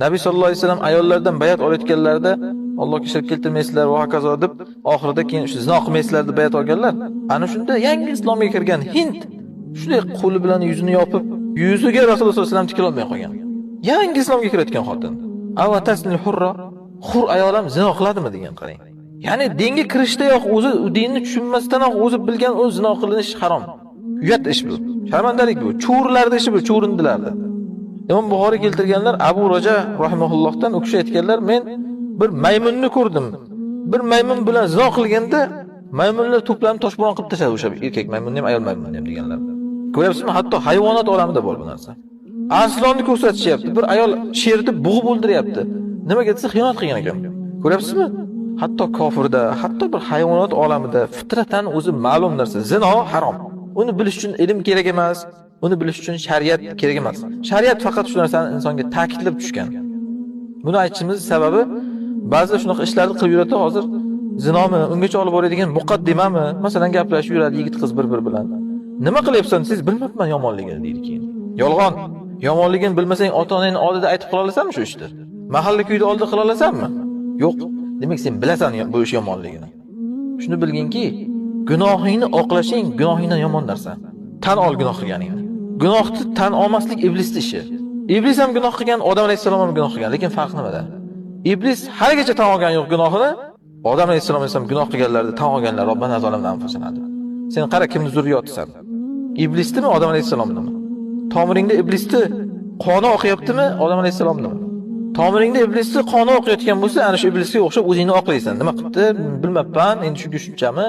Nabiy sallallohu alayhi vasallam ayollardan bayat olayotganlarida Allohga shirk keltirmaysizlar va hokazo deb oxirida keyin shu zino qilmaysizlar deb bayat olganlar. Ana shunda yangi islomga kirgan Hind shunday qo'li bilan yuzini yopib, yuziga Rasululloh sollallohu alayhi vasallam tikilolmay qolgan. Yangi islomga kirayotgan xotin. Ava tasnil hurra, hur ayol ham zino qiladimi degan qarang. Ya'ni dinga kirishdayoq o'zi dinni tushunmasdanoq o'zi bilgan o'zi zino qilinish harom. Uyat ish bu. Sharmandalik bu. Cho'rilarda ishi bu, cho'rindilarda. Imom Buxoriy keltirganlar Abu Raja rahimahullohdan u kishi aytganlar, men bir maymunni ko'rdim. Bir maymun bilan zino qilganda maymunlar to'planib toshbo'ron qilib tashladi o'sha erkak maymunni ham ayol maymunni ham deganlar. Ko'ryapsizmi? Hatto hayvonot olamida bor bu narsa. Arslonni ko'rsatishyapti. Bir ayol sherni bo'g'ib o'ldiryapti. Nimaga desa xiyonat qilgan ekan. Ko'ryapsizmi? Hatto kofirda, hatto bir hayvonot olamida fitratan o'zi ma'lum narsa. Zino harom. Uni bilish uchun ilm kerak emas, uni bilish uchun shariat kerak emas. Shariat faqat shu narsani insonga ta'kidlab tushgan. Buni aytishimiz sababi ba'zi shunaqa ishlarni qilib yuradi hozir. Zinomi, ungacha olib boradigan muqaddimami? Masalan, gaplashib yuradi yigit qiz bir-biri bilan. Nima qilyapsan desangiz, bilmabman yomonligini deydi keyin. Yolg'on. Yomonligini bilmasang ota-onangni oldida aytib qila olasanmi shu ishni? Mahalla kuyda oldida qila olasanmi? Yo'q. Demak, sen bilasan bu ish yomonligini. Shuni bilginki, gunohingni oqlashing gunohingdan yomon narsa. Tan ol gunoh qilganingni. Gunohni tan olmaslik iblisning ishi. Iblis ham gunoh qilgan, Odam alayhissalom ham gunoh qilgan, lekin farq nimada? Iblis haligacha tan olgani yo'q gunohini. Odam alayhissalom ham gunoh qilganlarni tan olganlar, Robbana zolamna anfusana deb. Sen qara kimni zurriyotisan? Iblisnimi, Odam alayhissalomnimi? Tomiringda iblisni qoni oqyaptimi, Odam alayhissalomnimi? Tomiringda iblisni qoni oqayotgan bo'lsa, ana shu iblisga o'xshab o'zingni oqlaysan. Nima qilibdi? Bilmabman, endi shunga shunchami?